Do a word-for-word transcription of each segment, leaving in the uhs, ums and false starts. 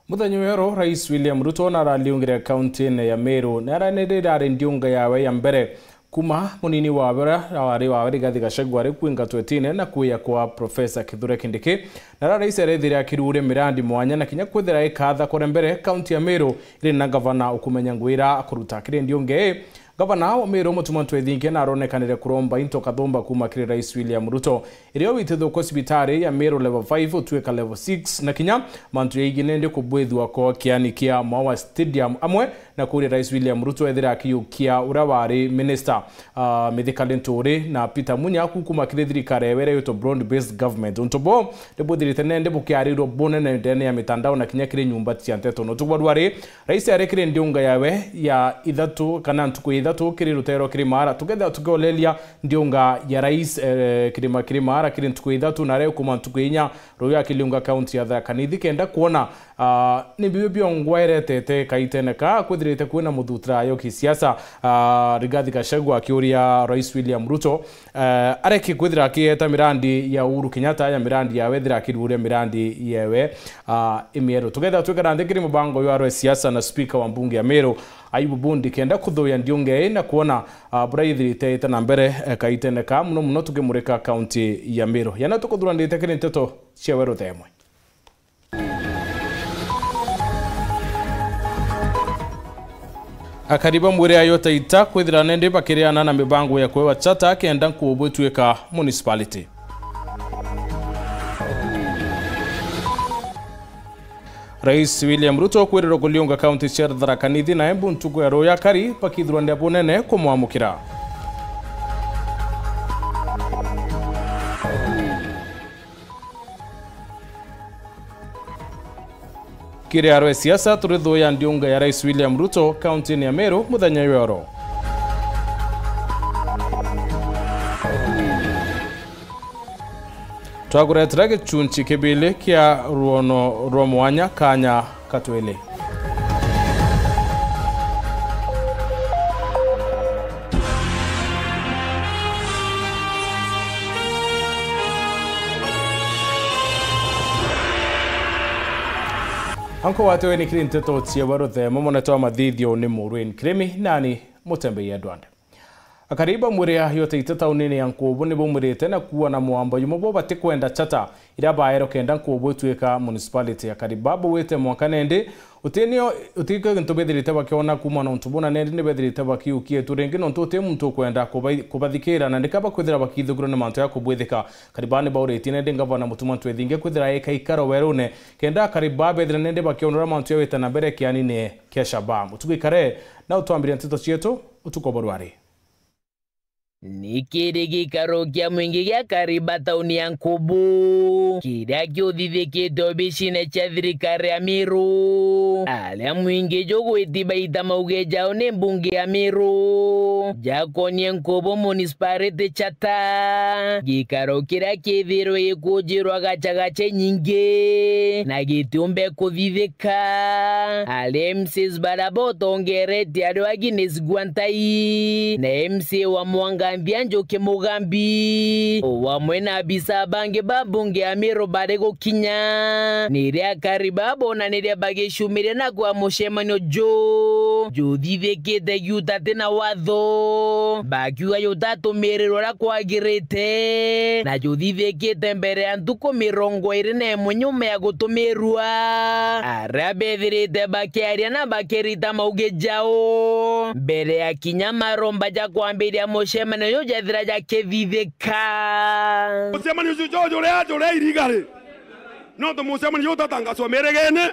Muthenya uyu ero, Rais William Ruto narariungire kaunti-ini ya Meru, na aria ni rirari ndiunga yawe ya mbere kuma munini wawe uria wari wawe Rigathi Gachagua ari kwingatwetine na kuya kwa Professor Kithure Kindiki. Na aria rais arethire akiruria mirandi mwanya na kinya kwithira ikatha kure mbere kaunti ya Meru iri na gavana ukumenya ngwira akuruta kiri ndiunga ii. Gavana wa Meru Mutuma Ntwethingia naronekanire kuromba into kathumba kuma kiri Rais William Ruto. Irio witithukwa cibitari ya Meru level five utuika level six, na kinya mantu jaingi nindi kubwithua kwa kiani kia Maua Stadium, amwe na kuria Rais William Ruto ethira akiyukia uria wari minister, ah, Mithika Linturi na Peter Munya kukuma kiri thirikari ewe iria yitwa broad based government. Untu bo ni bwithirite nindi bukiarirwa bunene ndene ya mitandao na kinya kiri nyumba cia nteto. No tugwa rwari, Rais ari kiri ndiunga yawe ya ithatu kana ntuku ya ithatu kiri rutero kiri Maara. Tukethira tukioleria ndiunga ya rais, eh, kirima kiri Maara kiri ntuku ya ithatu, na aria ukuma ntuku ya inya ruyu akiliunga kaunti ya Tharaka Nithi, kenda kuona, ah, ni bibi biongwa iretete kaitene ka kwithirite kwina muthutirayo kisiasa, ah, Rigathi Gachagua akiuria Rais William Ruto, eh, areke kwithira akieta mirandi ya Uhuru Kenyatta ya mirandi yawe, ethira akiruria mirandi yewe, ah, imieru. Tukethira twikara nthi kiri mubango uyu arwe siasa na speaker wa mbunge ya Meru, Ayubu Bundi, kenda kuthuya ndiunga ii na kuona, ah, buria ithirite ite na mbere, eh, kaitene ka muno muno tukimurika kaunti ya Meru. Yana tukuthuranite kiri nteto ciawe ruthemwe. Akari ba mwiri ayo Taita kwithira nindi bakiriana na mibango ya kwewa chata kenda Nkubu ituika municipality. Rais William Ruto kwirirwa kuliunga kaunti cia Tharaka Nithi na Embu ntuku ya ruyu, akari bakithurania bunene kumwamukira. Kiri arwe siasa, turithuya ndiunga ya Rais William Ruto kaunti-ini ya Meru muthenya yoro. Twakuretera gichunchi kibili kia ruono rwa mwanya kanya katwili. Anko wate weni kiri nteto cia baruthemo, monetwa mathithio ni Maureen Kirimi, nani Mutembei Edward. Akari ba mwiri ya Taita taunini ya Nkubu ni baumirite na kuua na mwamba jumwe bo batikwenda chata iria baero kenda Nkubu ituika municipality. Akari ba bauite mwanka nendi utinio utika gintu bethirite bakiona kuma na untu buna, nendi ni bethirite bakiukia tu ringi nontu uti muntu ukwenda kuba-, kubathikira na nika bakwithira bakithugirwa ni mantu ya kubwithika. Akari ba ni bauritie nendi ngavana Mutuma Ntwethingia kwithira eka ikaro werune kenda akari ba bethire nendi bakionora mantu ya wita na mbere kianine kia Shabab. Utuku ikare na utwambiria nteto cietu utuku bwa rwari. Ni kiri gikaro kia mwingi gia Kariba tauni ya Nkubu, kiria kiuthithikite obicine cia thirikari ya Meru, aria mwingi jugwiti baita mauge jao ni mbunge ya Meru, jakonie Nkubu Municipality Charter, gikaro kiria kithirwe gikujirwa gachagacha nyingi na gitiumbe kuthithika. Aria M Cs baria botongerete ario Agnes Gwantai na M C A wa Mwanganthia Njuki Mugambi, o amwe na abisa bangi ba mbunge ya Meru bari gukinya, ni riria akari ba bonanirie bagicumiria na kwa mucemanio ju juthithikite giuta ti na watho, bakiuga jutatumirirwa uria kwagirite na juthithikite mbere ya ntuku mirongo iri na imwe nyuma ya gutumirwa. Aria bethirite bakiaria na bakirita mauge jao mbere ya kinya maromba ja kwambiria mucemanio uyu jethira jakithithika. Mucemanio uju juria, juria irigari. Nontu mucemanio jutatangaswa mirigene,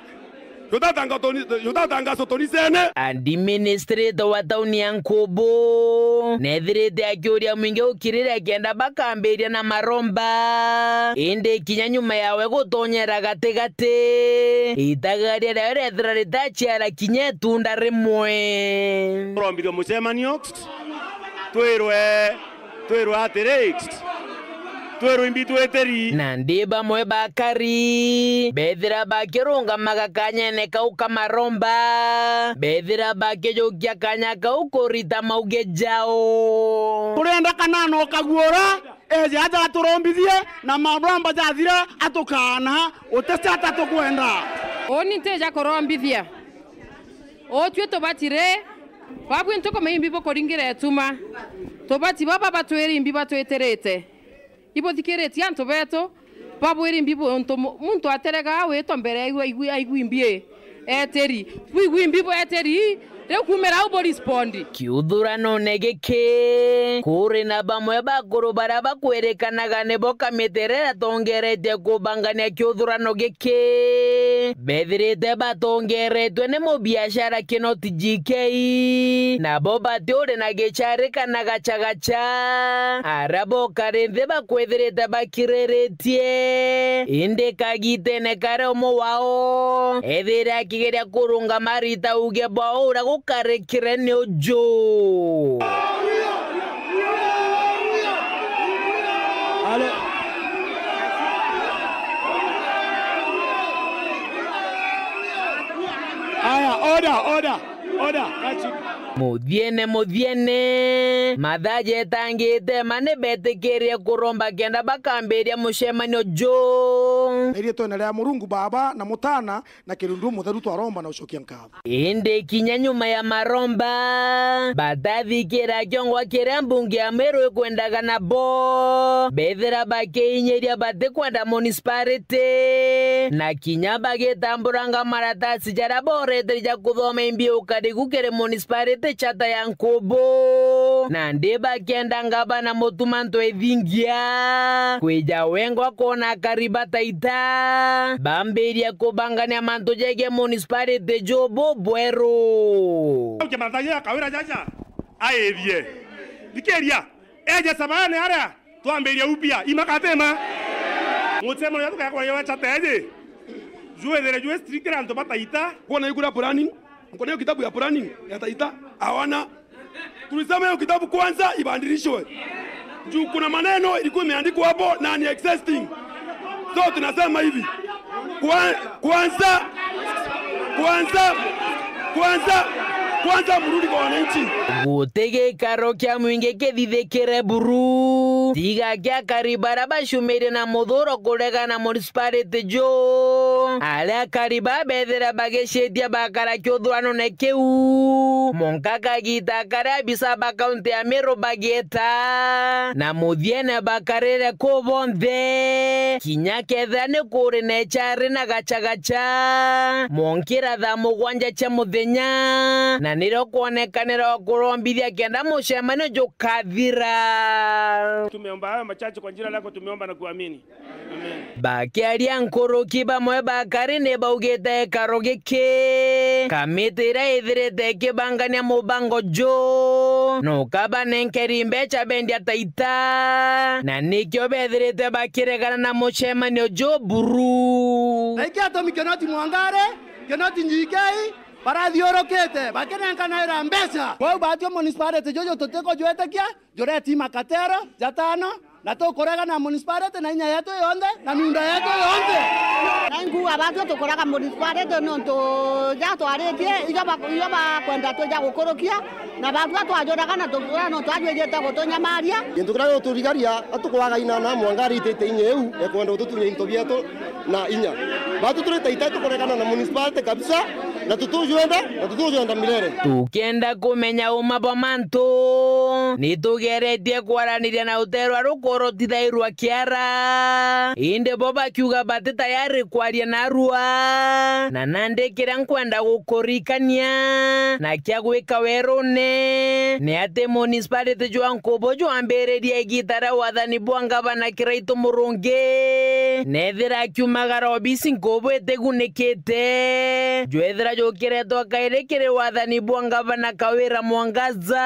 jutatangaswa toni-, jutatangaswa tonisene. Administrator wa tauni ya Nkubu nethirite akiuria mwingi ukirire kenda bakambiria na maromba, indi kinya nyuma yawe gutonyera gatigati, itagaria riawe riethira ritaciara kinya itunda rimwe. Turombithua mucemanio, twirwe, twirwe atiri, twirwe imbi twitiri. Nandi bamwe bakari bethira bakirungama gakanyene kau ka maromba, bethira bakijukia kanya kau kurita mauge jao. Turenda kanana ukagua ura eje aja aturombithie, na maromba jathira atukaana, uti Charter tukwenda. Uni ntija kurombithia. Utwi tubati ri, babwi ntuku imbi bukuringira ituma. Tubati baba batwiri imbi batwitirite. Ibuthikiritie antu betu, babwiri imbi buntu mu-, muntu aterega witwa mbere aigua, aigua, aigua imbi etiri. Bwigua imbi bwetiri, riu kumira au bu respond. Kiuthuranone giki, kuri na bamwe bakuru baria bakwirikanaga nibo kamiti iria iratongeretie kubangania kiuthurano giki. Bethirite batongeretwe ni mubiashara Kinoti G K, nabo bati uri na gichari kana gachagacha. Aria bokari nthi bakwithirite bakiriritie, indi kagitene karia umwe wao ethire akigeria kurungama arita uge bwa uria gukarikire ni uju. Alo. Aya, order, order, order. Kachi. Muthiene, muthiene, mathaa jetangite ma ni betikirie kuromba kenda bakambiria mucemanio ju. Na iriitwene ria Murungu Baba na Mutana na Kirundu Mutheru twaromba na ucokia nkatho. Indi kinya nyuma ya maromba, batathikira kiongwa kiria mbunge ya Meru ikwendaga nabo. Bethira bakiinyiria batikwenda municipality, na kinya bagitamburanga maratasi jaria boreteri ja kuthoma imbi ukarigu kiri municipality chata ya Nkubu. Nandi bakienda ngavana Mutuma Ntwithingia kwija wengwa kwona akari ba Taita bambirie kubangania mantu jegie municipality ju bubweru. Uke mathagia Kawira jaja aithie. Thikiria, eje Sabaene aria twambirie upia, ima kana ti ma? Mucemanio uria tukakora yo chata iji, jwithire jwi strict na antu ba Taita. Kwona ikura planning, mkono hiyo kitabu ya planning ya Taita, hawana. Tulisema hiyo kitabu kwanza ibadilishwe. Juu kuna maneno ilikuwa imeandikwa hapo na ni existing. So tunasema hivi. Kwa-, kwanza, kwanza, kwanza, kwanza mrudi kwa wananchi. Guti gikaro kia mwingi kithithikire buru. Tiga kia akari baria bacumirie na muthuro kuregana municipality ju. Aria akari babethira bagicitia bakara kiuthuranone kiu. Monka kagita karia abisa ba kaunti ya Meru bagieta. Na muthiene bakarire ku bonthe. Kinya kethira ni kuri na echari na gachagacha. Monkira thaa mugwanja cia muthenya. Na nirio kwonekanira kurombithia kenda mucemanio jukathira. Tumeomba hayo machache kwa jina lako, tumeomba na kuamini. Amen. Bakiaria nkuruki bamwe bakari ni baugite gikaro giki, kamiti iria ithirite ikibangania mubango ju, nuka banenkeri mbecha bendia Taita, na nikio bethirite bakiregana na mucemanio ju buru. Na iki atumi Kinoti Mwangari, Kinoti Njikei, barathiurukite bakinenkanaira mbecha. Kwou batwi municipality juju tutikujwitikia, jureti makatero jatano, na tukuregana na municipality na inya yetu yonthe na miunda yetu yonthe. Na inkuuga batwi tukurega municipality nontu ja twaritie, ijo ba-, ijo bakwenda twija gukurukia, na batwi twajuraga na tukuuga no twajwijite gutunyamaria. Gintu kiria giguturigaria, atukwaga inana Mwangari itite inya iu, ekwenda gututunya into bietu na inya. Batu turi Taita tukuregana na municipality kabisa, na tutujwenda, na tutujwenda milele. Tukienda kumenya uma bwa mantu, ni tugeretie kwaraniria na uterwa rukorotithairwa kiara. Indi bo bakiuga bati tayari kwaria narua. Na nandi kiria nkwenda gukurikania, na kia gwika werune, ni ati municipality jwa Nkubu jwambiririe igita ria wathani bwa ngavana Kiraitu Murungi. Nethira akiumagara obisi Nkubu itigunikite, jwethira jukiretwa kairi kiri wathani bwa ngavana Kawira Mwangaza.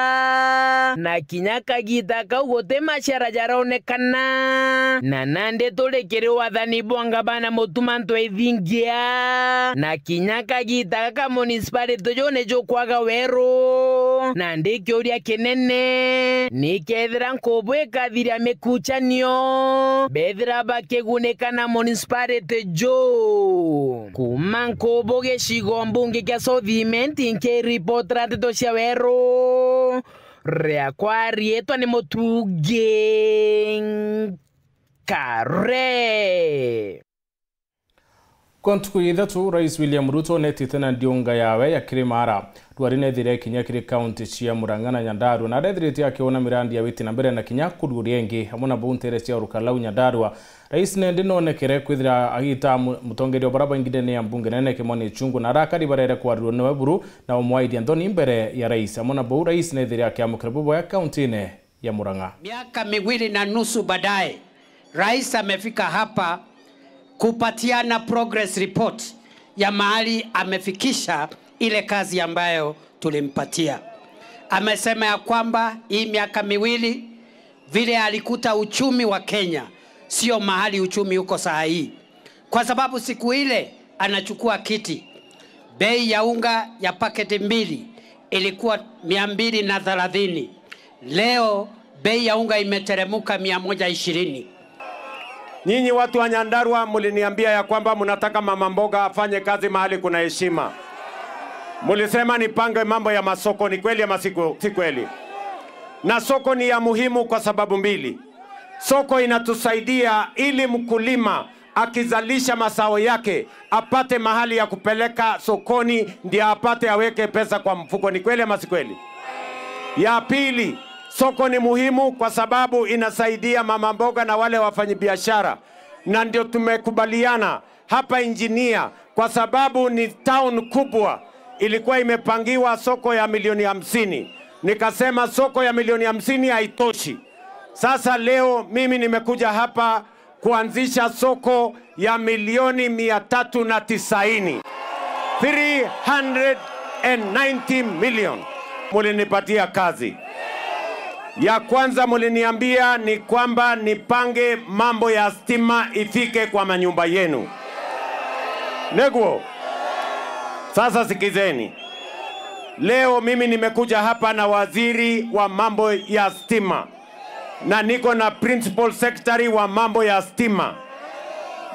Na kinya kagita kau guti maciara jaronekana. Na nandi turi kiri wathani bwa ngavana Mutuma Ntwithingia. Na kinya kagita gaka municipality ju ni jukwaga weru. Nandi kiuria kinene, ni kethira Nkubu ikathiria mikuchanio, bethira bakigunika na municipality ju? Kuma Nkubu gicigo mbunge kia South Imenti, nkiripotera nteto cia weru, riakwa riitwa ni Mutungi Nkare. Kwa ntuku ya ithatu, Rais William Ruto netite na ndiunga yawe ya Kirimara. Rwari nethire kinya kiri kaunti cia Murang'a na Nyandarua, na arethirite akiona mirandi ya witi na mbere na kinya kururia ingi, amwe na bau ntere cia Orukalau Nyandarua. Rais nendi nonekere kwithira agita mu-, mutongeria wa bara baingi ndene ya mbunge nene Kimani Ichung'wah, na arakari barere kwarirwa niwe buru na umwaithia nthoni mbere ya rais. Amwe na bau, rais nethire akiamukira buboya kauntine ya Murang'a. Miaka miwili na nusu baadaye, rais amefika hapa kupatiana progress report ya mahali amefikisha ile kazi ambayo tulimpatia. Amesema ya kwamba hii miaka miwili, vile alikuta uchumi wa Kenya sio mahali uchumi uko saa hii, kwa sababu siku ile anachukua kiti, bei ya unga ya paketi mbili ilikuwa mia mbili na thelathini. Leo bei ya unga imeteremuka mia moja ishirini. Nyinyi watu wa Nyandarua, mliniambia ya kwamba mnataka mama mboga afanye kazi mahali kuna heshima. Mlisema nipange mambo ya masoko, ni kweli ama si kwe-, si kweli? Na soko ni ya muhimu kwa sababu mbili. Soko inatusaidia ili mkulima akizalisha mazao yake apate mahali ya kupeleka sokoni, ndio apate aweke pesa kwa mfuko. Ni kweli ama si kweli? Ya pili, soko ni muhimu kwa sababu inasaidia mama mboga na wale wafanyabiashara, na ndio tumekubaliana hapa Injinia, kwa sababu ni town kubwa, ilikuwa imepangiwa soko ya milioni hamsini. Nikasema soko ya milioni hamsini haitoshi. Sasa leo mimi nimekuja hapa kuanzisha soko ya milioni mia tatu na tisaini. Three hundred and ninety million. Mulinipatia kazi. Ya kwanza muliniambia ni kwamba nipange mambo ya stima ifike kwa manyumba yenu. Neguo? Sasa sikizeni. Leo mimi nimekuja hapa na waziri wa mambo ya stima, na niko na principal secretary wa mambo ya stima,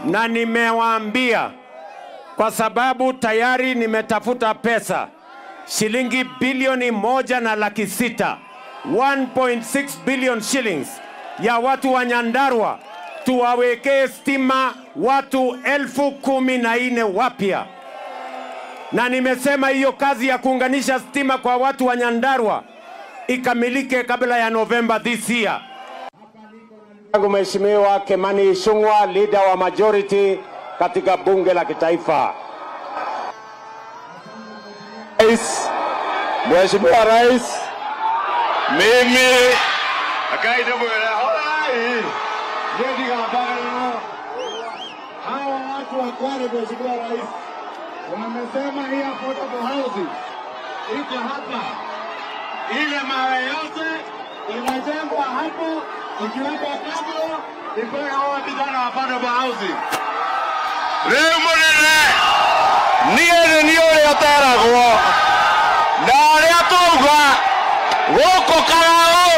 na nimewaambia, kwa sababu tayari nimetafuta pesa shilingi bilioni moja na laki sita, one point six billion shillings, ya watu wa Nyandarua, tuwawekee stima watu elfu kumi na nne wapya. Na nimesema hiyo kazi ya kuunganisha stima kwa watu wa Nyandarua ikamilike kabla ya November this year. Yangu Mheshimiwa Kimani Ichung'wah, leader wa majority katika bunge la kitaifa. Rais, Mheshimiwa Rais, mimi Akai ndimwire, horai. Ndio ndiga mbagara. Hawa watu wa Kwale, Mheshimiwa Rais, wamesema hii affordable housing iko hapa. Ile mawe yote imejengwa hapo, ikiwekwa kablo, ipeleke hawa vijana wa affordable housing. Riu munene, nie ni ni uria uteragwo, na aria twauga guku Karau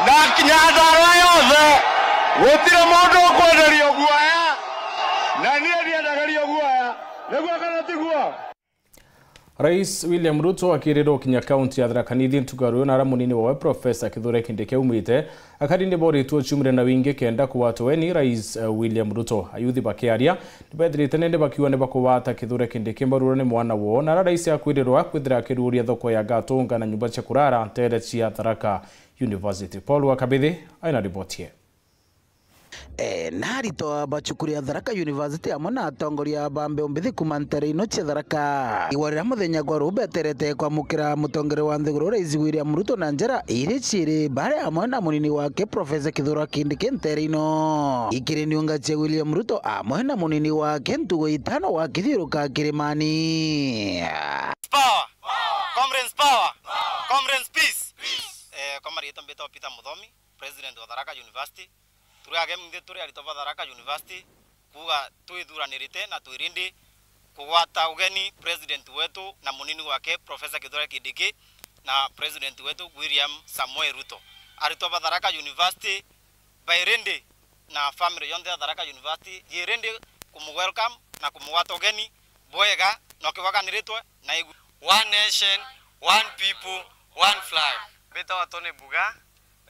na Nyandarua yothe, gutiri mundu ukwenderio guoya, na nie ndiendagerio guoya. Niguo kana tiguo? Rais William Ruto akirirwo kinya kaunti ya Tharaka Nithi ntuku ya ruyu, na ara munini wawe Professor Kithure Kindiki aumite. Akari ni boritwe ciumire na wingi kenda kugwata ugeni Rais, eh, William Ruto. Ayuthi bakiaria, ni bethirite nende bakiuga ni bakugwata Kithure Kindiki mbaru ni mwana woo, na ara rais akwirirwa kwithira akiruria thoko ya Gatunga na nyumba cia kurara ntere cia Tharaka University. Paul wa Kabithi aina riboti ye. E, na aritwa ba cukuru ya Tharaka University amwe na atongoria ba mbeũ mbithi kuma ntere ino cia Tharaka, igwa riria muthenya gwa ruu beterete kwamukira mutongeria wa nthiguru Rais William Ruto na njara iri ciiri, bari amwe na munini wake Professor Kithure Kindiki ntere ino. Ikiri niunga cia William Ruto amwe na munini wake ntugo itano wa kithiuruka kirimani. Power! Comrades power! Comrades peace! Eh, kwa marietwa mbitagwo Peter Muthomi, President wa Tharaka University. Turi age minthe turi aritwa ba Tharaka University, kuuga twithuranirite na twi ready kugwata ugeni President wetu na munini wake Professor Kithure Kindiki na President wetu William Samoei Ruto. Aritwa ba Tharaka University bai ready na family yonthe ya Tharaka University yi ready kumu welcome na kumugwata ugeni bwega na ukibwaganiritwe na igu. One nation, one people, one flag. Mbitagwa Tony Mbuga,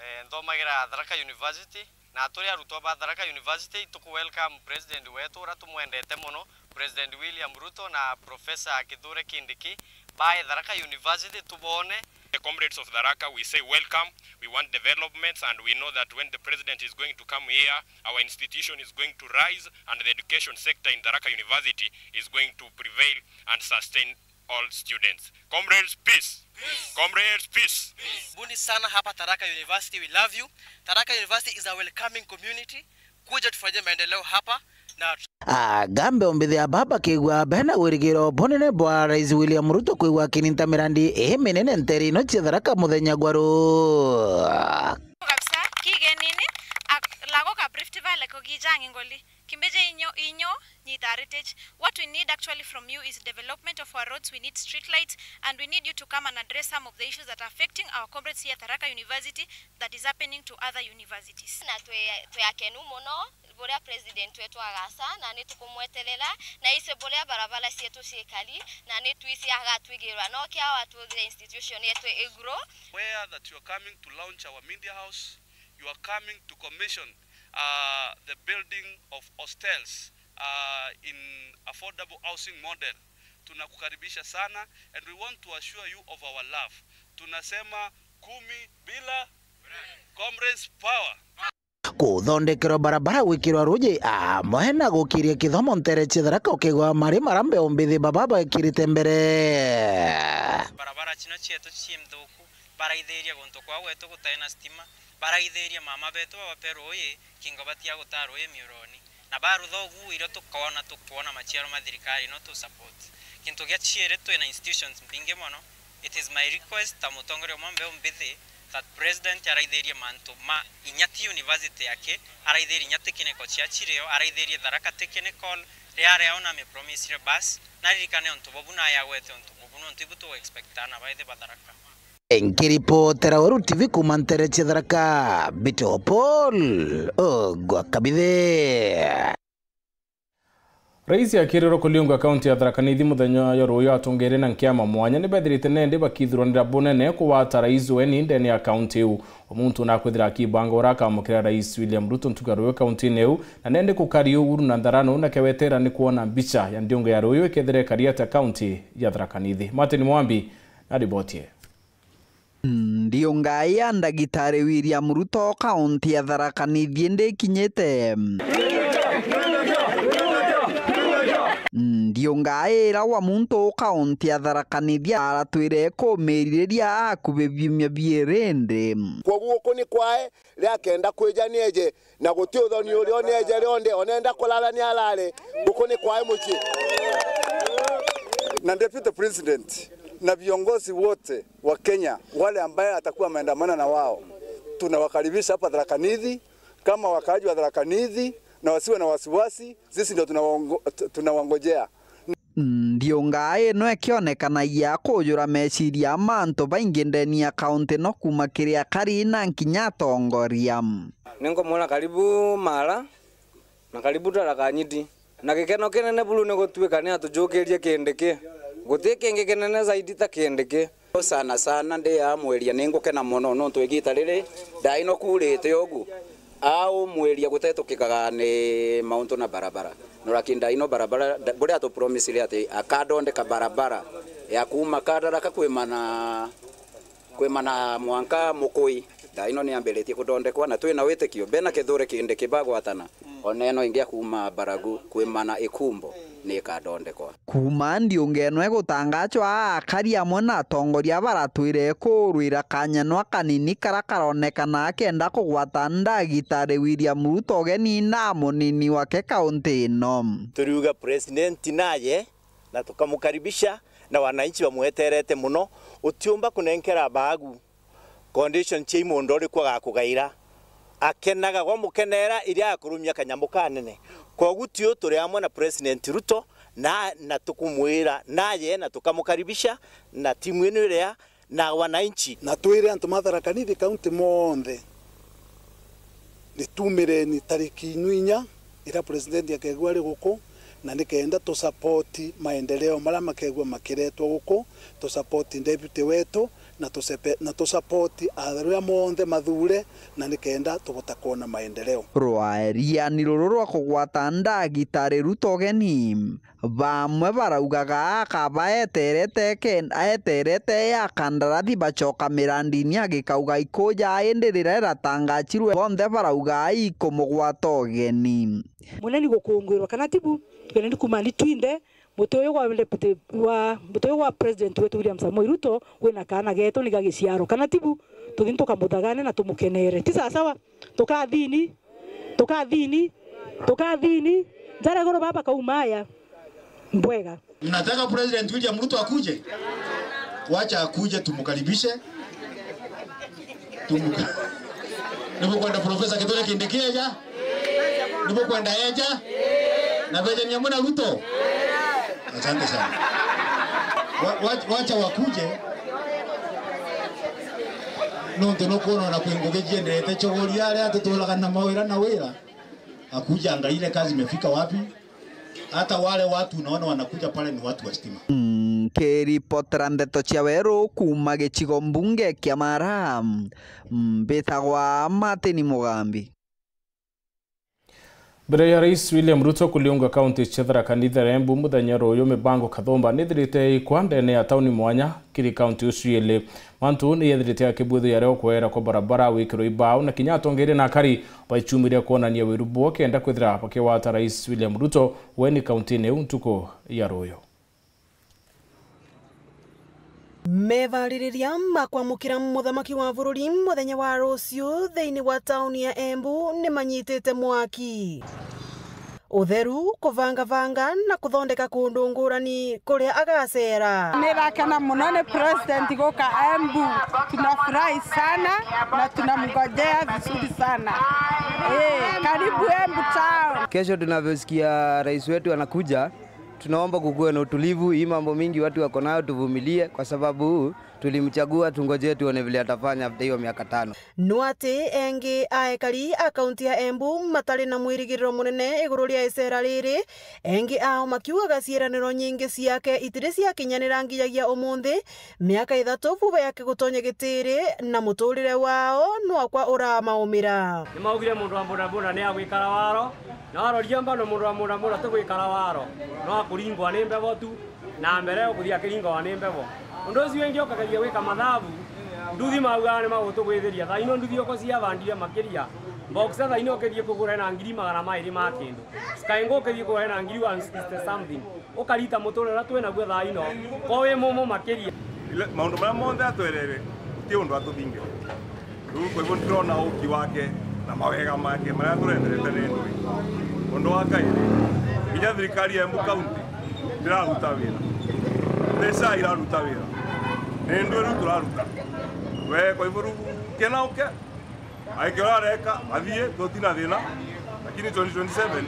eh, nthomagira Tharaka University, na turi arutwa ba Tharaka University, tuku welcome president wetu uria tumwendete mono, President William Ruto na Professor Kithure Kindiki bae Tharaka University tubone. The comrades of Tharaka, we say welcome. We want developments, and we know that when the president is going to come here, our institution is going to rise, and the education sector in Tharaka University is going to prevail and sustain all students. Comrades, peace. Comrades, peace. Buni sana hapa Tharaka University, we love you. Tharaka University is a welcoming community. Kuja tufanye maendeleo hapa na Aga mbeo mbithi ya baba kigwa bena wirigiro bunene bwa Rais William Ruto kwigwa akininta mirandi iminene ntere ino cia Tharaka muthenya gwa ru. Kabisa, kigenini, ak-, lagok ab Rift Valley ko kichang' eng' oli. Kimbeche inyo, inyo, nyita heritage. What we need actually from you is development of our roads. We need street lights, and we need you to come and address some of the issues that are affecting our comrades here at Tharaka University that is happening to other universities. Na twi, twi akenu muno buria president wetu agaca, na ni tukumweterera, na ise buria barabara cietu ciikari, na ni twisi agatwigirwa no kia watuthire institution yetu iguru. Aware that you are coming to launch our media house, you are coming to commission, uh, the building of hostels, uh, in affordable housing model. Tunakukaribisha sana, and we want to assure you of our love. Tunasema kumi bila. Comrades power. Kuthondekerwa barabara, gwikirwa ruji amwe na gukiria kithomo ntere cia Tharaka ukigwa mari marambe umbithi baba baikirite mbere. Barabara cino cietu cii nthuku, baraithiria guntu kwa gwetu gutai na stima, baraithiria mama betu babape ruuji, kingo batia gutaa ruuji miuroni. Na barutha ugu irio tukoona, tukwona maciaro ma thirikari no tu support. Kintu gia ciiri, twina institutions mbingi mono. It is my request ta mutongoria umwe mbeu mbithi that president araithirie mantu ma inya ti university yake, araithirie inya technical cia cirio, araithirie Tharaka Technical, riaria una me promisire bas, naririkane untu bubu na yagwete untu bubu, nontu ibu tu expect ana baithi ba Tharaka. Nkiripotera Weru T V kuuma ntere cia Tharaka, Bito Paul Ogwa Kabithe. Rais akirirwe kuriungwa kaunti ya Tharaka Nithi muthenya ya ruuyu atongeria na nkiama mwanya ni bethirite nendi bakithuranira bunene kugwata rais weni ndene ya kaunti iu. O muntu nakwithira akibanga uria akamukira Rais William Ruto ntuku ya ruuyu kaunti-ini iu, na nendi kukari Uhuru na Ntharano na kewetera ni kwona mbicha ya ndiunga ya ruuyu ikethira ikari atia kaunti ya Tharaka Nithi. Martin Mwambi na riboti ii. Ndiunga ya Ndagitari William Ruto kaunti ya Tharaka Nithi ndikinyite. Ndiunga ira wa muntu kaunti ya Tharaka Nithi aratwire kumiriria akubi biumia biiri ndi. Kwoguo guku ni kwae, riakenda kwija nieje, na guti uthoni uria uneeje rionde, onenda kulala ni alale, guku ni kwae mucii. Na Deputy President na viongozi wote wa Kenya, wale ambaye atakuwa ameandamana na wao, tunawakaribisha hapa Tharaka Nithi. Kama wakaaji wa Tharaka Nithi, na wasiwe na wasiwasi, sisi ndio tunawango-, tu-, tunawangojea. Ndiunga ino ikionekanagia kujura meciria ma antu baingi ndeni ya kaunti no kuuma kiri akari na nkinya atongoria. Ninkumwira karibu Mara, na karibu Tharaka Nithi. Na gikeno kinene buru ni gutuika ni atujukirie Kindiki. Guti kingi kinene zaidi ta Kindiki. Sana sana ndi amwiria ningukena mono nontu igita riri ndaino kuurite ugu. Aumwiria gutetukikaga ni mauntu na barabara. No lakini ndaino barabara, nda-, buria atupromisire ati akandondeka barabara ya kuuma Kadaraka kwimana, kwimana mwanka Mukui. Ndaino niambiritie kuthondekwa na twina witikio, bena Kithure Kindiki bagwatana. Ona ino ingi ya kuuma Baragu kwimana Ikumbo ni ikathondekwa. Kuuma ndiunga ino igutangacwa, akari amwe na atongoria baratwire kurwira kanyano kanini kara karonekana akenda kugwata Ndagitari William Ruto ugeni na munini wake kaunti ino. Turiuga president naye na tukamukaribisha, na wananchi bamweterete muno. Utiumba kunenkera Baragu condition cia imunda uriku agakugaira. Akenaga gwamukenera iria akurumia kanyamu kanene. Kwogu tiu turi amwe na President Ruto na, na tukumwira naye na tukamukaribisha na timu ino iria na wananchi. Na twire antu ma Tharaka Nithi County monthe, ni tumireni tariki inu inya iria president akegua ari guku, na nikenda tu support maendeleo maria makegua makiretwa guku, tu support deputy wetu, na tusepe-, na tusapoti athuria monthe mathure, na nikenda tubota kwona maendeleo. Rwariani ruru rwa kugwata ndagitari Ruto ugeni, bamwe baraugaga akaba eterete ke-, eterete ya kandarathi bacoka mirandini agikauga ikuja, indi riria iratangachirwe bonthe barauga ikumugwata ugeni. Muneni gukungwirwa kana tibu, tukeneni kuma ni twinthe, muti uyu wa deputy wa, muti uyu wa president wetu William Samoei Ruto wina kaana getu ni ga giciaro kana tibu, tuthi tukamuthagane na tumukenere. Ti sawa sawa? Tukathini, tukathini, tukathini. Njara iguru baba kauma aya. Mbwega. Mnataka President William Ruto akuje? Wacha akuje, tumkaribishe. Tumuka-, nibukwenda Professor Kithure Kindiki eja? Nibukwenda eja? Na beja ni amwe na Ruto? Asante sana. Wa-, wa-, wacha wakuje. Nontu nukwona ona kwi ngugi cienderete chogoria aria tuturaga na mawira na wira. Akuja angalie kazi imefika wapi. Hata wale watu unaona wanakuja pale ni watu wa stima. Nkiripotera ndeto cia weru kuuma gicigo mbunge kia Mara, mbitagwa Martin Mugambi. Mbere ya Rais William Ruto kuliunga kaunti cia Tharaka Nithi na Embu muthenya ruyu, mibango kathumba nithirite ikwa ndene ya tauni mwanya kiri kaunti ucio ili. Mantu ni yethirite akibwithia rio kwera kwa barabara wikirwe ibao, na kinya atongeria na akari baichumiria kwonania wiru bwao kenda kwithira bakigwata Rais William Ruto weni kauntini iu ntuku ya ruyu. Mevaririria ma kwamukira muthamaki wa bururi muthenya wa ruciu thiini wa tauni ya Embu ni manyitite mwaki. Utheru, kuvangavanga na kuthondeka kundu ngurani kuria agacera. Nirakena muno ni president guka Embu. Tunafurahi sana na tunamngojea vizuri sana. Eh, karibu Embu town. Kesho tunavyosikia rais wetu anakuja, tunaomba kukuwe na utulivu. Hii mambo mingi watu wako nayo, tuvumilie kwa sababu tulimchagua, tungojee tuone vile atafanya after hiyo miaka tano. No ati engi a ekari a kaunti ya Embu matari na mwirigiriro munene iguru ria icera riri, engi ao makiugaga ciiraniro nyingi ciake itiri ciakinyanira nginyagia umunthi, miaka ithatu vuva yake gutonya gitiri, na muturire wao nwakwa uramaumira. Nimaugire mundu wa bodaboda ni agwikara waro, na waroria mbano mundu wa bodaboda ti gwikara waro, no akuringwa ni mbebo tu. Na mbere ukuthi akiringwa ni mbebo. Undu ucio wingi ukageria gwika mathabu, nduthi maugaga ni magutugwithiria. Thaa ino nduthi uko ciabandire makiria. Boxer thaa ino ukithii kugura na ngiri magana mairi ma kindu. Skygo ukithii kugura na ngiri one sixty something. Ukarita muturire uria twi naguo thaa ino, ko wi mumu makiria. Ile, maundu maria monthe atwerere, guti undu atuthingira. Riu kwa hivyo ndirona uki wake na mawega make maria turenderete ni ndui. Undu wa kairi, kinya thirikari ya Embu County ndiraruta wira. Mbeca iraruta wira. Ni ndui riu turaruta. We, kwa hivyo riu kena uke, aike uria areka, athie, tuti na thina. Lakini twenty twenty-seven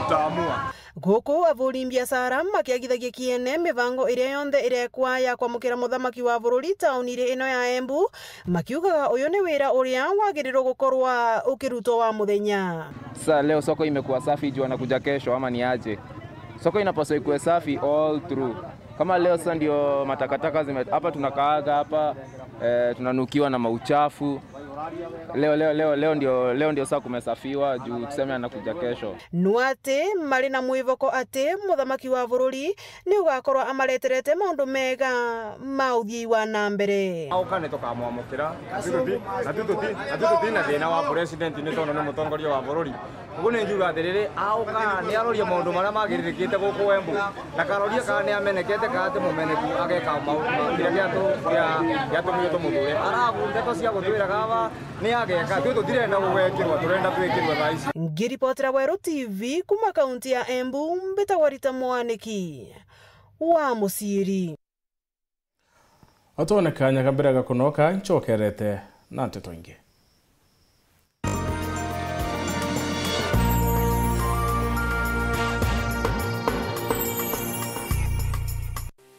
tutaamua. Guku avuri biashara makiagithagia kiene mibango iria yonthe irekwa ya kwamukira muthamaki wa bururi tauniri ino ya Embu, makiugaga uyu ni wira uria wagirirwo gukorwa ukirutwa wa muthenya. Sasa leo soko imekuwa safi, juu anakuja kesho ama ni aje? Soko inapaswa ikuwe safi all through. Kama leo sasa ndio matakataka zime-, hapa tunakaaga hapa, eh, tunanukiwa na mauchafu. Leo, leo, leo, leo ndio, leo ndio saa kumesafiwa, juu tuseme anakuja kesho. No ati mari na mwivoko ati muthamaki wa bururi ni ugakorwa amareterete maundu mega ma uthii wa na mbere. Auka ni tukamwamukira, na tu tuti-, na tu tuti-, na tu tuti na thina wa president ni tondu ni mutongoria wa bururi. Uguo ni ngiuga atiriri, auka ni aroria maundu maria magiririkite guku Embu. Ndakaroria kana ni amenekete kana ti mumeneku, ageka mau-, ma-, kiria giatu-, gia-, giatumire tumuthure. Arabu ndeto cia gutwiraga aba ni ageka, twi tutirenda gugwekirwa, turenda twikirwe thaa ici. Ngiripotera Weru T V kuma kaunti ya Embu, mbitagwa Rita Mwaniki wa Muciiri. Atwone kanya ka mbere ga kunoka, ncokerete na nteto ingi.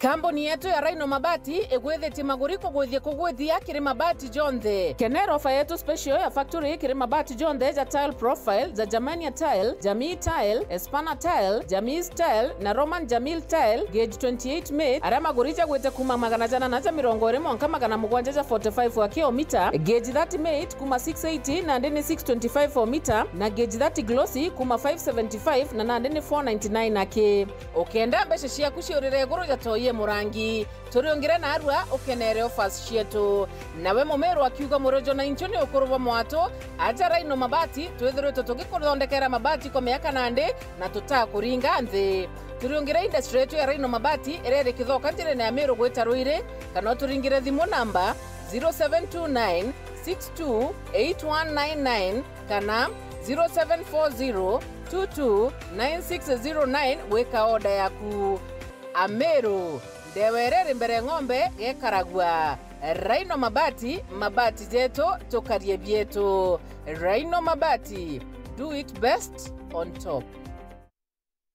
Kambuni yetu ya Rhino Mabati igwithitie maguri kugwithia kugwithia kiri mabati jonthe. Kenera ofa yetu special ya factory kiri mabati jonthe ja tile profile, ja Germania tile, Jamii tile, Espana tile, Jamis tile na Roman Jamil tile, gauge twenty-eight mate, aria maguri jagwite kuma magana jana na ja mirongo iri mwanka magana mugwanja ja forty-five wa kilomita, gauge thirty mate kuma six eighty nandi ni six twenty-five o mita, na gauge thirty glossy kuma five seventy-five na nandi ni four ninety-nine aki. Ukenda mbeca ciaku ciurire iguru ja toi e murangi, turiungire narua ukenere offers cietu. Nawe Mumiru akiuga, Murojo na inchu ni ukuru bwa mwatu, aja Rhino Mabati, twithiritwe tugikuthondekera mabati kwa miaka nandi na tutakuringa nthi. Turiungire industry yetu ya Rhino Mabati iria iri Kithoka njirene ya Miru gwita Ruiri, kana uturingire thimu namba zero seven two nine six two eight one nine nine kana zero seven four zero two two nine six zero nine gwika order yaku. Ameru, ndewa iria iri mbere ng'ombe gekaragua. Rhino Mabati, mabati jetu, tukarie bietu. Rhino Mabati, do it best on top.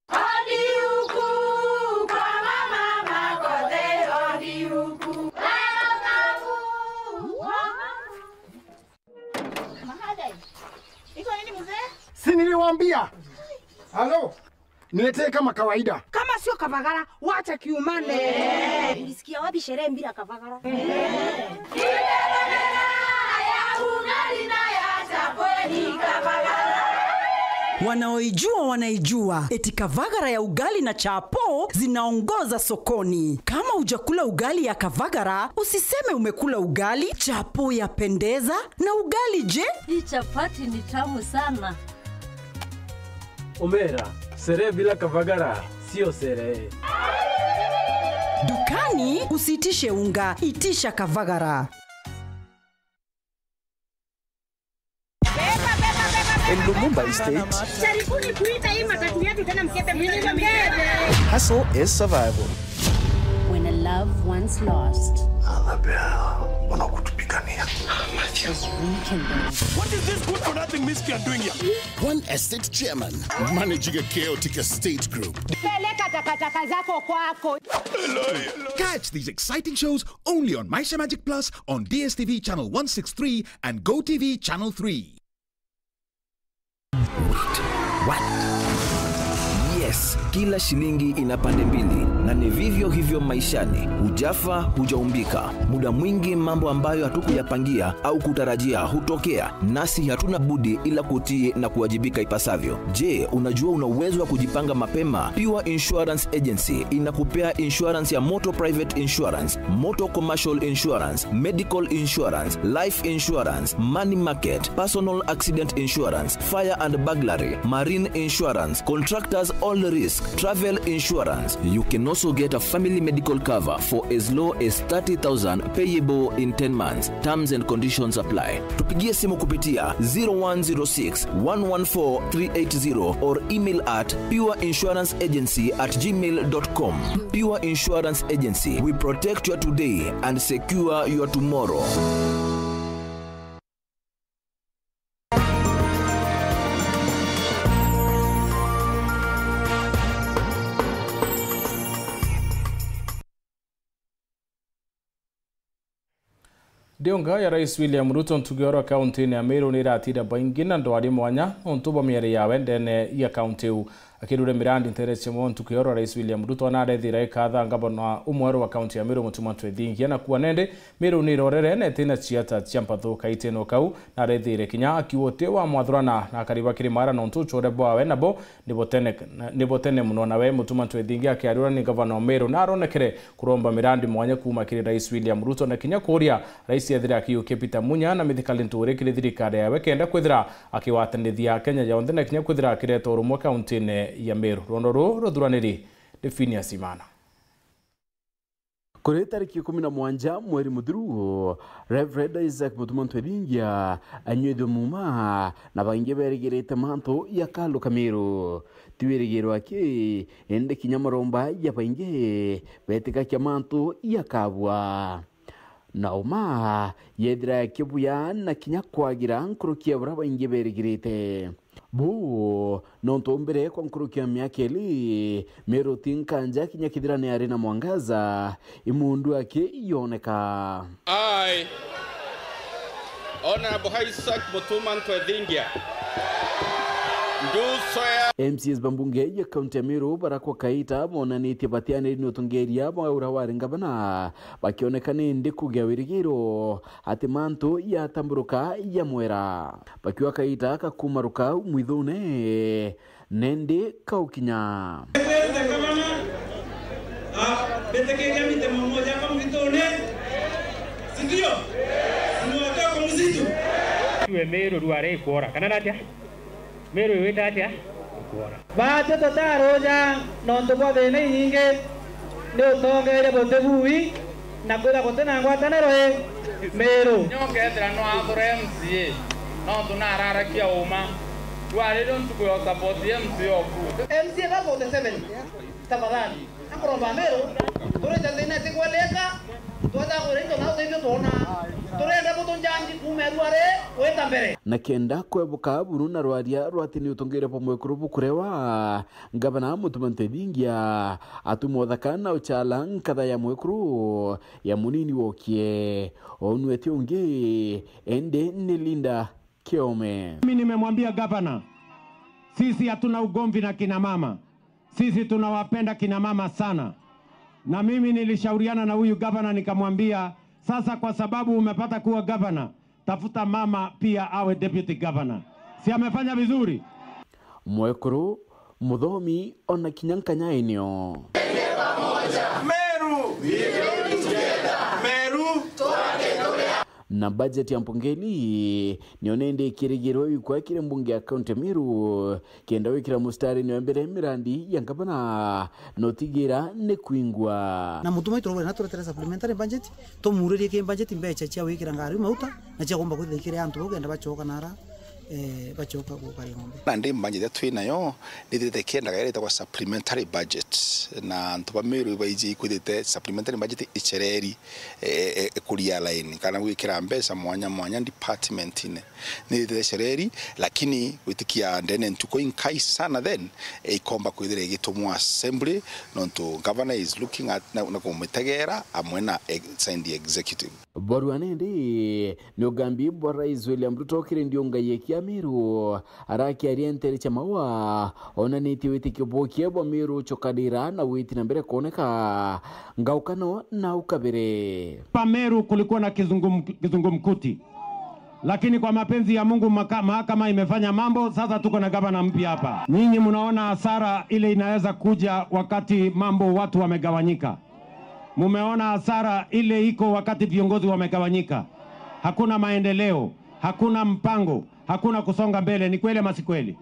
Odi huku kwa mama Makothe, odi huku. Mahadai. Iko nini mzee? Si niliwaambia? Halo? Niletee kama kawaida. Kama sio Kavagara, wacha kiumane. Ulisikia wapi sherehe bila Kavagara? Wanaoijua wanaijua. Eti Kavagara ya ugali na chapo zinaongoza sokoni. Kama hujakula ugali ya Kavagara, usiseme umekula ugali. Chapo ya pendeza na ugali je? Hii chapati ni tamu sana. Omera, sherehe bila Kavagara sio sherehe. Dukani usiitishe unga, itisha Kavagara. In Lumumba Estate, jaribuni kuita hii matatu yetu tena, mkete mkete. Hustle is survival. When a love once lost. Annabel, mbona kutupigania? What is this good for nothing miscreant doing here? One estate chairman managing a chaotic estate group. Peleka takataka zako kwako. Catch these exciting shows only on Maisha Magic Plus on D S T V channel one six three and Go T V channel three. Wait, what? Yes, kila shilingi ina pande mbili, na ni vivyo hivyo maishani. Hujafa, hujaumbika. Muda mwingi mambo ambayo hatukuyapangia au kutarajia hutokea, nasi hatuna budi ila kutii na kuwajibika ipasavyo. Je, unajua una uwezo wa kujipanga mapema? Pure Insurance Agency inakupea insurance ya motor private insurance, motor commercial insurance, medical insurance, life insurance, money market, personal accident insurance, fire and burglary, marine insurance, contractors all risk, travel insurance. You can also get a family medical cover for as low as thirty thousand payable in ten months. Terms and conditions apply. Tupigie simu kupitia zero one zero six one one four three eight zero or email at pure insurance agency at gmail dot com. Pure Insurance Agency, we protect your today and secure your tomorrow. Ndiunga ya Rais William Ruto ntuku ya oro kaunti-ini ya Meru ni iratinda baingi na ndwari mwanya nontu bwa miari yawe ndene ya kaunti iu. Akirure mirandi ntere cia mwa ntuku ya oro, Rais William Ruto narethira ikatha ngavana umweru wa kaunti ya Meru, Mutuma Ntwethingia, na kuwa nende Meru ni irorere na itina ciata cia mpathu kaitino kau. Narethire kinya akiuga uti wa mwathurana na akari ba Kirimara nontu uchore bwawe nabo nibo tene, nibo tene muno. Nawe Mutuma Ntwethingia akiariura ni ngavana wa Meru na aronekere kuromba mirandi mwanya kuuma kiri Rais William Ruto na kinya kuria Rais ethire akiyukia Peter Munya na mithikali nturi kiri thirikari yawe kenda kwithira akigwatanithia Kenya yonthe na kinya kwithira akireta urumwe kaunti-ini ya Meru. Rwondo ruu ruthuraniri ni Phineas Imana. Kuri tariki ikumi na mwanja mweri muthiru, Reverend Isaac Mutuma Ntwethingia anyuithue muuma na baingi berigirite mantu ya kalu ka Meru. Ti wirigiro aki, indi kinya maromba ya baingi betikakia mantu ya kabua. Na uma yethira kibuya na kinya kwagira nkuruki ya buria baingi berigirite. Buu nontu mbere kwa nkuruki ya miaka ili, Meru ti nkanja kinya kithirani ari na mwangaza, imundu aki yoneka. I, Honorable Isaac Mutuma Ntwethingia, do swear. M C As ba mbunge ya kaunti ya Meru barakwa kaita bonanitie batianiri ni utongeria bwa uria wari ngavana, bakioneka nindi kugia wirigiro ati mantu yatamburuka yamwera. Bakiuga kaita kakumaruka mwithune, nindi kaukinya. Mbitikiria mite maumo jakwa mwithune, si ndio? Si ni watu wako msitu? Iwe Meru rware ikwora, kana natia? Meru iwita atia? Ikwora. Baatwi tutaruja nontu bwa thina inyingi, ni utongeeria buti bui, na kwithira guti na ngwataniro i Meru. Nyo kethira no athure M C A, nontu nararakia uma. Rwari rio ntuku ya support M C A oku. M C A ba forty seven, tafadhali. Akoromba Meru, turite thina tigweleka, twetha kuri into na uteithio twona. Turenda butunjanji kuuma rwari gwita mbere. Na kenda kwebuka buru na rwaria rwa ati ni utongeeria bwa mwekuru bukurewa, Ngavana Mutuma Ntwethingia atuma uthaka na uchala nkatha ya mwekuru ya munini wokie. Onwete ungi, ende ni Linda Kiome. Mimi nimemwambia gavana, sisi hatuna ugomvi na kina mama. Sisi tunawapenda kina mama sana. Na mimi nilishauriana na huyu gavana nikamwambia, sasa kwa sababu umepata kuwa gavana, tafuta mama pia awe deputy governor. Si amefanya vizuri? Mwekuru, muthomi, ona kinya nkanyainio. Meru! Meru! Na budget ya mbungeni niyo nindi ikirigirwe ikwa kiri mbunge ya kaunti ya Meru, kenda wikira mustarini wa mbere mirandi ya ngavana, notigira ni kwingwa. Na Mutuma turobere na turetere supplementary budget, tumuuririe ki budget mbeca cia wikira ngari mauta, na cia kumba kwithikire antu bau kenda bacoka nara, eh, bacoka gukari ng'ombe. Na ndi budget iria twi nayo, nithirite kiendaga iria itagwa supplementary budget, na antu ba Meru baiji ikwithite supplementary budget icereri, eh, eh, kuria line, kana gwikira mbeca mwanya mwanya department-ine. Nithirite icereri, lakini gwitikia ndene ntuku inkai sana then, eh, ikomba kwithira igitumwa assembly, nontu governor is looking at na, na kumitegeera amwe na ex-, sign the executive. Borua nindi ni ugambi bwa Rais William Ruto kiri ndiunga yeki ya Meru. Arakiaria ntere cia Maua, onanitie witikio bwokie bwa Meru ucokanira na witi na mbere kuoneka. Ngaukano na ukabere. Pa Meru kulikuwa na kizungum-, kizungumkuti. Lakini kwa mapenzi ya Mungu maka-, mahakama imefanya mambo, sasa tuko na gavana mpya hapa. Nyinyi mnaona hasara ile inaweza kuja wakati mambo watu wamegawanyika. Mumeona hasara ile iko wakati viongozi wamegawanyika. Hakuna maendeleo, hakuna mpango, hakuna kusonga mbele. Ni kweli ama si kweli?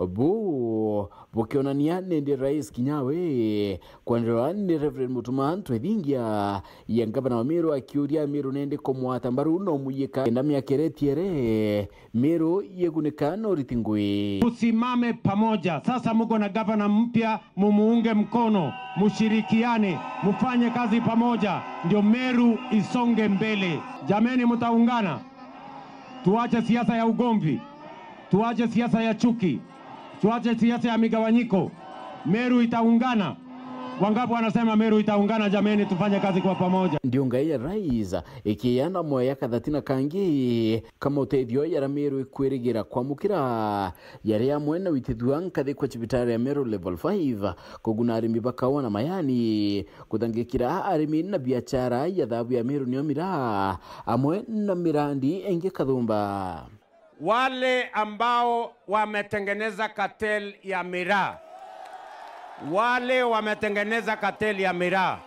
Bu bukionania nindi Rais kinyawe kwenderwa ni Reverend Mutuma Ntwethingia, ya ngavana wa Meru akiuria Meru nindi kumwata mbaru no muyika kenda miaka iria itiere Meru yegunika no riti ngui. Tusimame pamoja. Sasa muko na gavana mpya, mumuunge mkono, mushirikiane, mufanye kazi pamoja, ndio Meru isonge mbele. Jameni, mtaungana? Tuache siasa ya ugomvi, tuache siasa ya chuki, tuache siasa ya migawanyiko. Meru itaungana. Wangapi wanasema Meru itaungana? Jameni, tufanye kazi kwa pamoja. Ndiunga ya Rais ikiana moya kathatina kangi kama utethio ya Meru ikwirigira kwamukira yari amwe na witithua nkathi kwa cibitari ya Meru Level five, kuguna arimi ba kaua na mayani, kuthangikira arimi na biachara ya thabu ya Meru nio miraa, amwe na mirandi ingi kathumba. Wale ambao wametengeneza cartel ya miraa, wale wametengeneza cartel ya miraa,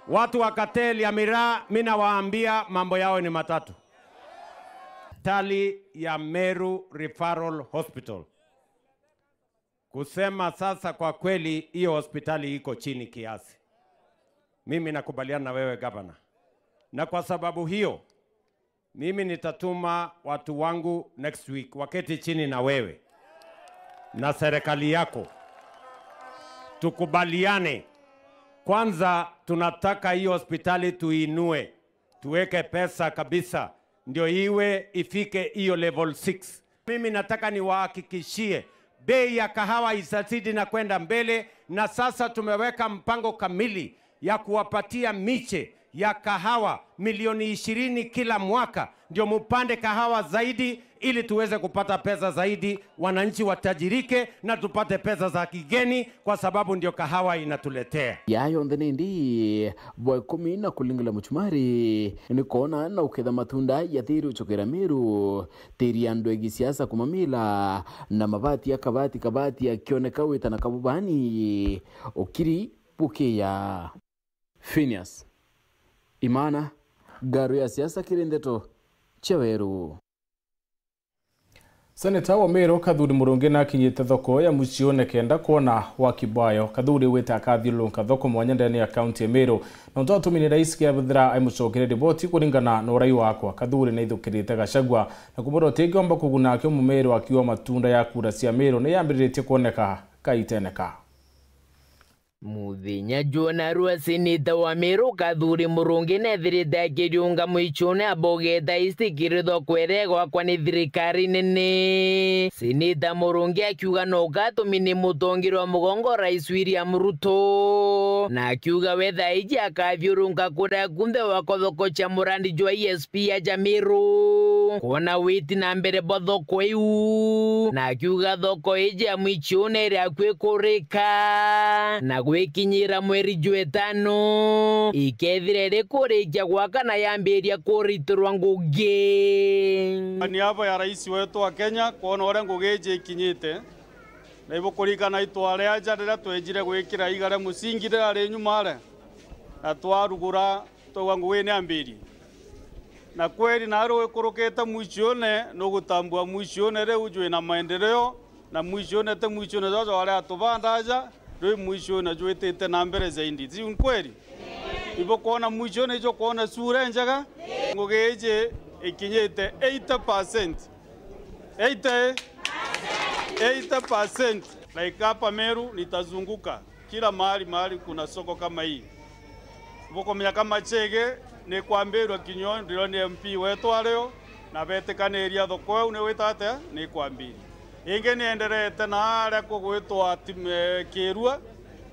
watu wa cartel ya miraa, mi nawaambia mambo yao ni matatu. Hospitali ya Meru Referral Hospital. Kusema sasa kwa kweli, hiyo hospitali iko chini kiasi. Mimi nakubaliana na wewe gavana. Na kwa sababu hiyo, mimi nitatuma watu wangu next week waketi chini na wewe na serikali yako. Tukubaliane. Kwanza tunataka hiyo hospitali tuinue. Tuweke pesa kabisa. Ndio iwe ifike hiyo level six. Mimi nataka niwahakikishie, bei ya kahawa itazidi na kwenda mbele, na sasa tumeweka mpango kamili ya kuwapatia miche ya kahawa milioni ishirini kila mwaka, ndio mupande kahawa zaidi, ili tuweze kupata pesa zaidi, wananchi watajirike na tupate pesa za kigeni, kwa sababu ndio kahawa inatuletea. Ya yonthe nindi bwa ikumi na kulingila muchumari ni koona na uketha matunda ya tiri uchokera Meru, tiri ya ndwegi siasa kumamila, na mabati ya kabati kabati akioneka witana kabubani ukiri bukiya. Phineas Imana, ngaru ya siasa kiri ndeto cia Weru. Seneta wa Meru Kathuri Murungi nakinyite thoko ya Muciune kenda kwona waki bwayo. Kathuri wite akathiururunka thoko mwanya ndene ya kaunti ya Meru, na untu atumire rais kethira aimucokere riboti kuringana na urai wakwa. Kathuri naithukirite Gachagua na kumwira utingiomba kuguna akio Mumeru, akiuga matunda ya kura cia Meru niyambiriritie kwoneka kaiteneka. Muthenya jwa narua, seneta wa Meru Kathuri Murungi nethirite akiriunga Muciune abogeta East kiri thoko iria igwakwa ni thirikari nene. Seneta Murungi akiuga no gatumi ni mutongeria wa mugongo Rais William Ruto, na akiuga we thaa iji akathiurunka kuria kunthe wakothoko cia murandi jwa E S P ya Jamiru, kwona witi na mbere bwa thoko iu, na akiuga thoko iji ya Muciune iri akui kurika na gwikinyira mweri jwa itano, ikethira iri kurikia gwaka na yambiria kuritirwa ngugi. Kwa niaba ya rais wetu wa Kenya, kwona uria ngugi iji ikinyite, na ibukuririkana itwari aja riria twejire gwikira iga ria musingi riria ri nyuma aria, na twarugura, twauga ngugi ni ambirie. Na kweri, nawe uri wikurukite Muciune, nugutambua Muciune riu jwi na maendeleo, na Muciune ti Muciune jwa jwa aria atubanda aja, rwi Muciune jwitite na mbere zaidi. Si ni kweri? Ibukwona Muciune ijo kwona sura injega, ngugi iji ikinyite eighty percent. Eighty? Eighty percent. Like hapa Meru, nitazunguka kila mahali, mahali kuna soko kama hii. Bukumenya kama Chege ni kwambirwa kinya ndio ni M P wetu ario, na betikaniria thoko iu ni wita atia ni kwambiria. Ingi nienderete na aria kugwitwa Tim-, eh, Kirua,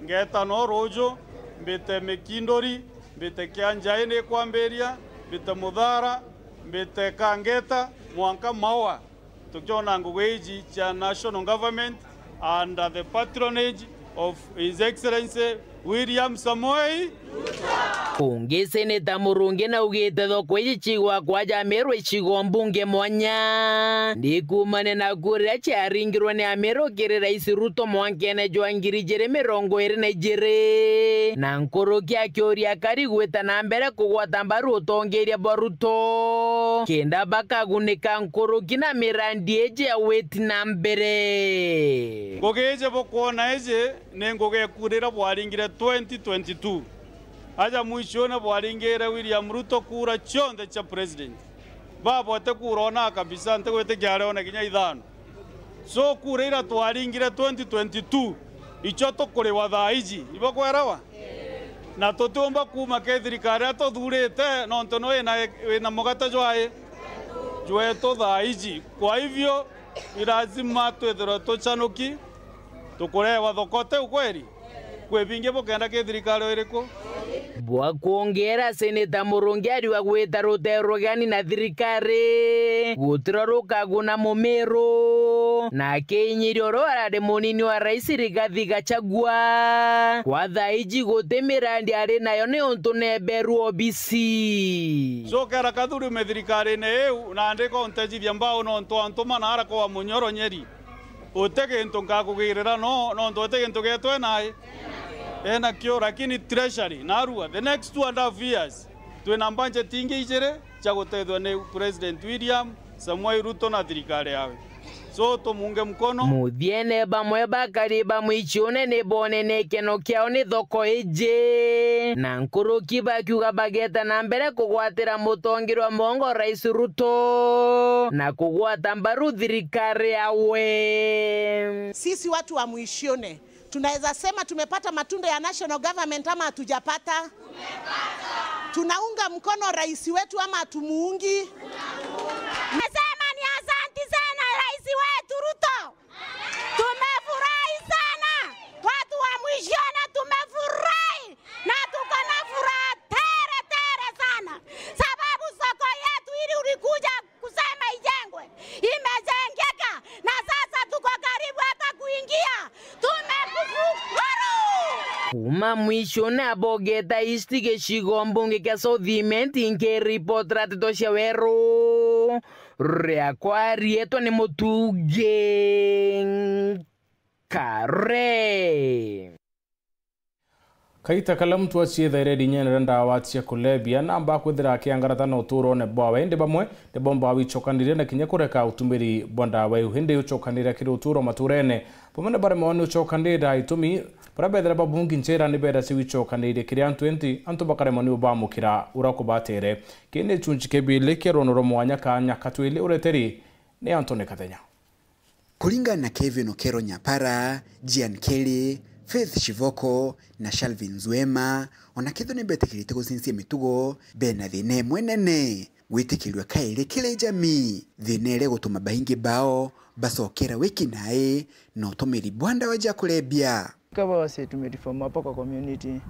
ngeta no ruju, mbite Mikinduri, mbite Kianjai ni kwambiria, mbite Muthara, mbite Kangeta, mwanka Maua. Tukiona ngugi iji cia national government under the patronage of His Excellency William Samoei. Ungi, Seneta Murungi naugite thoko iji cigwakwa ja Meru icigo mbunge mwanya, ni kuumania na kura iria ciaringirwe ni Ameru kiri Rais Ruto mwankene jwa ngiri ijiri mirongo iri na ijiri, na nkuruki akiuria akari gwita na mbere kugwata mbaru utongeria bwa Ruto kenda bakagunika nkuruki na mirandi iji ya witi na mbere. Ngugi iji bukwona iji ni ngugi eku riria bwaringire twenty twenty-two. Aja Muciune bwaringire William Ruto kura cionthe cia president. Babote kura ona kabisa, ntigwitikia ariona kinya ithano. So kura iria twaringire twenty twenty-two, icio tukuriwa thaa iji. Ibo kwerewa? Na tutiumba kuuma ke thirikari iria tuthurite, nontu no wina, wina mugate jwai? Jwetu thaa iji. Kwa hivyo, ni lazima twithirwe tuchanuki, tukurewa thoko, ti ukweli? Kwi bingi bukenda ki thirikari o iriku? Bwa kwongera, Seneta Murungi ariuga gwita rute rugani na thirikari gutiro rukaguna Mumiru, na akiinyiria uria urari munini wa rais Rigathi Gachagua. Kwa thaa iji guti mirandi ari nayo niuntu neberwa obisi. Cokera Kathuri me thirikarine iu, na ndiko ntejithia mbao nontu antuma na ara kwa Munyoro Nyeri. Uti gintu nkakugirira, no, nontu uti gintu geetwe nai enakio, lakini treasury narua, the next two and a half years, twina budget ingi ijiri cia gutethwa ni President William Samoei Ruto na thirikari yawe. So, tumunge mkono. Muthiene, bamwe bakari ba Muciune ni bonene ikeno kiao ni thoko iji, na nkuruki bakiuga bageta na mbere kugwatira mutongeria wa mugongo Rais Ruto na kugwata mbaru thirikari yawe. Sisi watu wa Muciune, tunaweza sema tumepata matunda ya national government ama hatujapata? Tunaunga mkono rais wetu ama hatumuungi? Nasema ni asanti sana, Rais Kuma Mwishune Abogeta East gicigo mbunge kia South Imenti, nkiripotera nteto cia weru, riakwa riitwa ni Mutungi Kare. Kaita kala muntu aciithaire rinyene ria ndawa cia kulebia, namba kwithira akiangarata na uturone bwawe, indi bamwe ni bombaa gwicokaniria na kinya kureka utumiri bwa ndawa iu, indi ucokanira kiri uturo maturene. Bamwe ni baremewa ni ucokanira itumi baria bethira babungi njera ni bera cia gwicokaniria kiri antu, indi antu bakaremwa ni ubamukira uria kubatere. Kii ni gicunci kia bili kia rwono rwa mwanya kanya katwili ureteri ni Anthony Kathenya. Kuringana na Kevin Okero Nyapara, Jean Kelly, Faith Shivoko na Shalvin Nzuema, ona kethirwa ni betikirite gucincia mitugo, bena thina imwe nene, gwitikirua kairi kiri jamii, thina iria igutuma baingi bao bacokera wiki nai na utumiri bwa ndawa ja kurebia. Kama wasee tumereform hapa kwa community,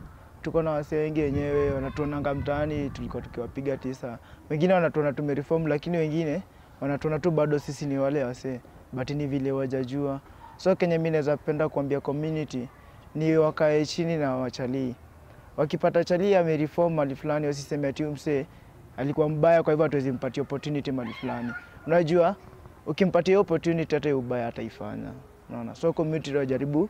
tuko na wasee wengi wenyewe wanatuonanga mtaani, tulikuwa tukiwapiga tisa. Wengine wanatuona tumereform, lakini wengine wanatuona tu bado sisi ni wale wasee, but ni vile wajajua. So kenye mi naweza penda kuambia community ni wakae chini na wachalii. Wakipata chalii amereform mali fulani, wasiseme ati huyu msee alikuwa mbaya, kwa hivyo hatuwezi mpatia opportunity mali fulani. Unajua, ukimpatia hiyo opportunity, hata hiyo ubaya ataifanya. Unaona? So community wajaribu,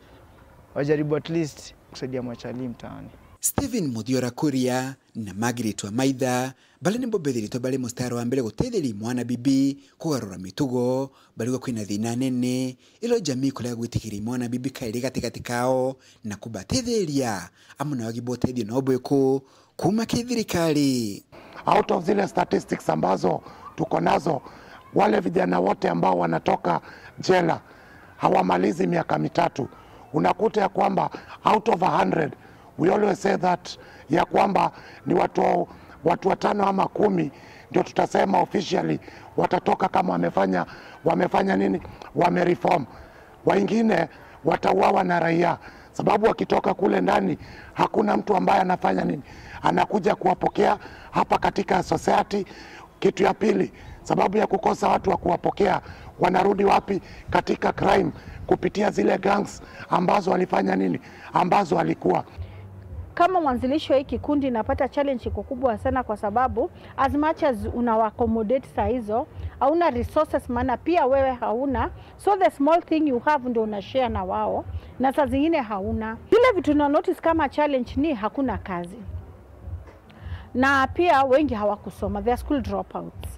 wajaribu at least kusaidia machalii mtaani. Stephen Muthiora Kuria na Margaret Wamaitha, baria nibo bethiritwe bari mustari wa mbere gutetheria mwana bibi kugarura mitugo, bariuga kwina thina nene, ilo jamii kurega gwitikiria mwana bibi kairi gatigati kao na kubatetheria, amwe na wagi bwa utethio na ubwiku kuuma kiri thirikari. Out of zile statistics ambazo tuko nazo, wale vijana wote ambao wanatoka jela hawamalizi miaka mitatu. Unakuta ya kwamba out of a hundred, we always say that ya kwamba ni watu, watu watano ama kumi ndio tutasema officially watatoka kama wamefanya, wamefanya nini? Wamereform. Wengine watauawa na raia, sababu wakitoka kule ndani hakuna mtu ambaye anafanya nini, anakuja kuwapokea hapa katika society. Kitu ya pili, sababu ya kukosa watu wa kuwapokea, wanarudi wapi? Katika crime, kupitia zile gangs ambazo walifanya nini, ambazo walikuwa. Kama mwanzilishi wa hii kikundi, napata challenge kubwa sana, kwa sababu as much as unawa accommodate saa hizo, hauna resources, maana pia wewe hauna. So the small thing you have ndio una share na wao, na saa zingine hauna. Ile vitu na notice kama challenge ni hakuna kazi, na pia wengi hawakusoma, they are school dropouts.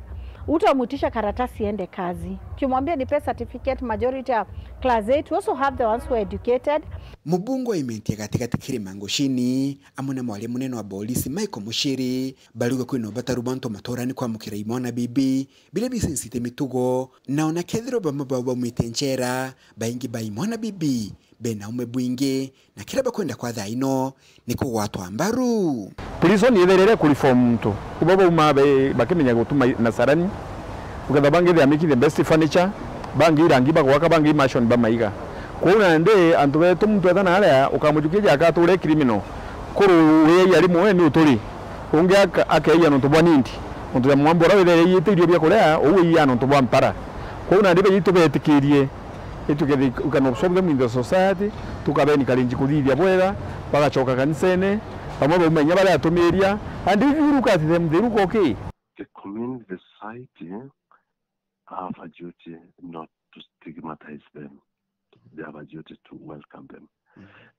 Utamwitisha karatasi ende kazi, ukimwambia nipe certificate, majority ya class eight, we also have the ones who are educated. Mubunge wa Imenti ya gatigati Kirima Ngucini amwe na mwaria munene wa bolisi Michael Muchiri bariuga kwina ubataru bwa antu maturani kwamukira imwana bibi biria bicincite mitugo, na ona kethirwa bamwe bao baumite njera, baingi ba imwana bibi bena ume bwingi, na kiria bakwenda kwa thaa ino ni kugwatwa mbaru. Prison itherere ku reform muntu. Kuba bauma be-, bakimenya gutuma nasarani, uketha bangi they are making the best furniture, bangi irangi bagwaka, bangi imashon bamaiga. Kwou nandi antu betu muntu etha naria ukamujukia jaka ature criminal. Kuru wiyai arimu we ni uturi. Ungi aka-, akeia nontu bwa need. Nontu ya mwamba uria withere iite irio bia kuria, uu wiyia nontu bwa mpara. Kwou nandi beji tubetikirie, ituke they can absorb them in the society, tukabe encourage kuthithia bwega, bagacoka kanisene, bamwe bauma inya baria atumiria, and if you look at them, they look okay. The community, the society have a duty not to stigmatize them. They have a duty to welcome them.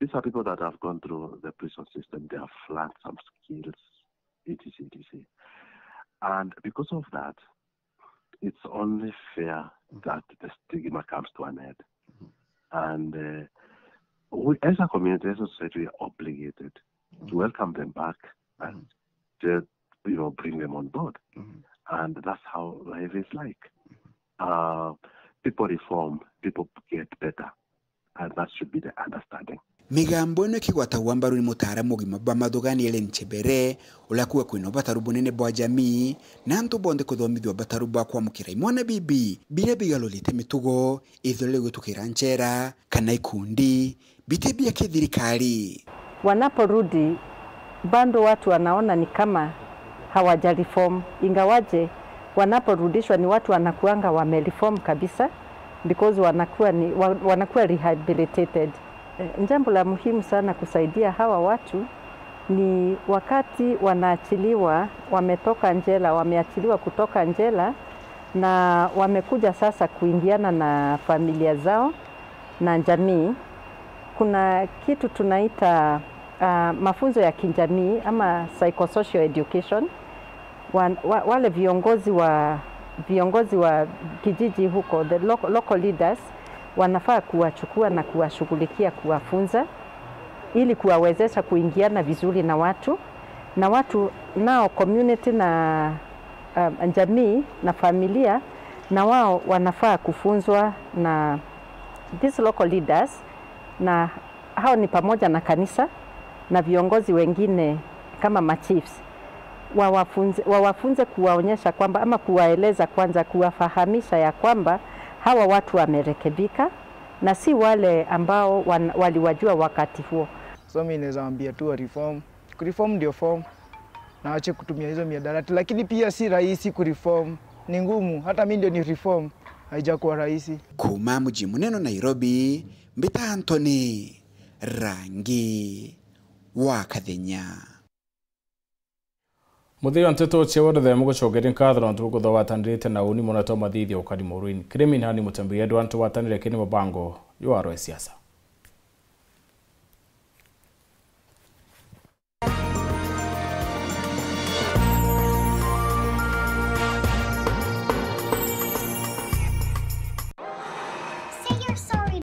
These are people that have gone through the prison system, they have learned some skills, et cetera, et cetera. And because of that, it's only fair that the stigma comes to an end. And, uh, we, as a community, as a society, we are obligated to welcome them back and to, you know, bring them on board. And that's how life is like. Uh, people reform, people get better. And that should be the understanding. Migambo ino ikigwatagwa mbaru ni mutaaramu ugima bwa mathuganio Ellen Chebere, uria akuuga kwina ubataru bunene bwa jamii na antu bonthe kuthomithua ubataru bwa kwamukira imwana bibi biria bigarurite mitugo, ithirwa rigwitukira nchera kana ikundi biti bia kithirikari. Wanaporudi, bado watu wanaona ni kama hawajareform, ingawaje wanaporudishwa ni watu wanakuanga wamereform kabisa, because wanakuwa ni, wa-, wanakuwa rehabilitated. Eh, jambo la muhimu sana kusaidia hawa watu ni wakati wanaachiliwa, wametoka njela, wameachiliwa kutoka njela na wamekuja sasa kuingiana na familia zao na jamii. Kuna kitu tunaita, ah, mafunzo ya kijamii ama psychosocial education. Wa-, wa-, wale viongozi wa, viongozi wa kijiji huko, the local, local leaders, wanafaa kuwachukua na kuwashughulikia, kuwafunza ili kuwawezesha kuingiana vizuri na watu, na watu nao, community na, um, jamii na familia, na wao wanafaa kufunzwa na these local leaders, na hao ni pamoja na kanisa na viongozi wengine kama machiefs, wawafunze, wawafunze kuwaonyesha kwamba, ama kuwaeleza kwanza, kuwafahamisha ya kwamba hawa watu wamerekebika na si wale ambao wan-, waliwajua wakati huo. So mi naweza ambia tu wa reform. Kureform ndio form. Na wache kutumia hizo miadarati, lakini pia si rahisi kureform. Ni ngumu. Hata mi ndio ni reform. Haijakuwa rahisi. Kuma muji munene Nairobi, mbita Anthony Rangi wa Kathenya. Muthii wa nteto cia Wodothe, mugucokeria nkatho nontu bukuthobatanirite na uni mono twa mathithio ukari murwini. Kiri minani mutemberia andu antu batanire kini mubango jwa arwe siasa.